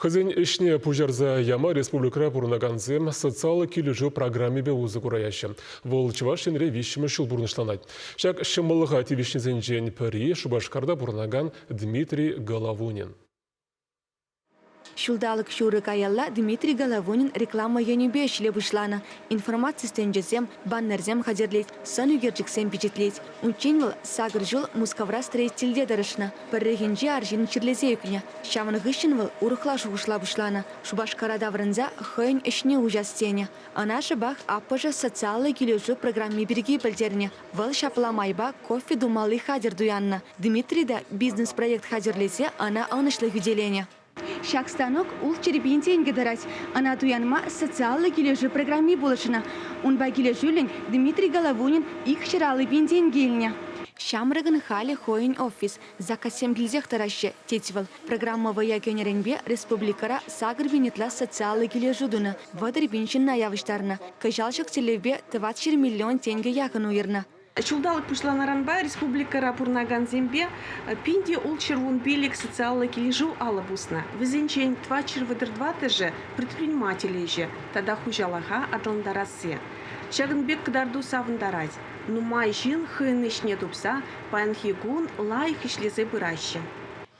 Хӑйсен ӗҫне пуҫарса яма республикӑра пурӑнакансем социаллӑ килӗшӳ программипе усӑ кураяҫҫӗ. Вӑл Чӑваш Енре виҫҫӗмӗш ҫул пурнӑҫланать. Ҫак ҫӑмӑллӑха тивӗҫнисенчен пӗри Шупашкарта пурӑнакан Дмитрий Головунин. Ҫулталӑк ҫурӑ каялла Дмитрий Головунин реклама енӗпе ӗҫле пуҫланӑ. Информаци стенчӗсем, баннерсем хатӗрлет, сӑн ӳкерчӗксем пичетлет. Унччен вӑл сакӑр ҫул Мускавра строительте тӑрӑшнӑ. Пӗррехинче арҫын чирлесе ӳкнӗ. Ҫавӑн хыҫҫӑн вӑл урӑхла шухӑшла пуҫланӑ, Шупашкара таврӑнса хӑйӗн ӗҫне уҫас тенӗ. Ӑна шӑпах аппӑшӗ социаллӑ килӗшӳ программи пирки пӗлтернӗ. Вӑл ҫапла майпа кофе тумалли хатӗр туяннӑ. Дмитрий та бизнес-проект хатӗрлесе ӑна ӑнӑҫлӑ хӳтӗленӗ. Ҫак станок улт пин тенкӗ тӑрать. Ӑна туянма социаллӑ килӗшӳ программи пулӑшнӑ. Унпа килӗшӳллӗн Дмитрий Головунин 250 пин тенкӗ илнӗ. Ҫамрӑкӑн халӗ хӑйӗн офис, заказсем килсех тӑраҫҫӗ, тет вӑл. Программа вӑя кӗнӗренпе республикӑра 8 пин ытла социаллӑ килӗшӳ тунӑ, 30 пин ҫынна явӑҫтарнӑ. Кӑҫал ҫак тӗллевпе 400 миллион тенкӗ яхӑн уйӑрнӑ. Ҫулталӑк пуҫланнӑранпа республикӑра пурӑнакансемпе 1615 социаллӑ килӗшӳ алӑ пуснӑ. Вӗсенчен 434-шӗ предприниматель ӗҫӗ тата хуҫалӑха аталантарасси. Ҫакӑн пек кӑтарту савӑнтарать. Нумай ҫын хӑйӗн ӗҫне тупса паянхи кун лайӑх ӗҫлесе пыраҫҫӗ.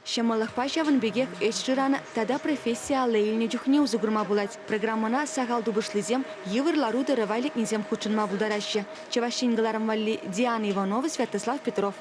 Ҫӑмӑллӑхпа ҫавӑн пекех ӗҫ шыранӑ тата професси алла илнӗ чухне усӑ курма пулать. Программӑна сахал тупӑшлисем, йывӑр лару-тӑрӑва лекнисем хутшӑнма пултараҫҫӗ. Чӑваш Ен кӑларӑм валли Диана Иванова, Святослав Петров.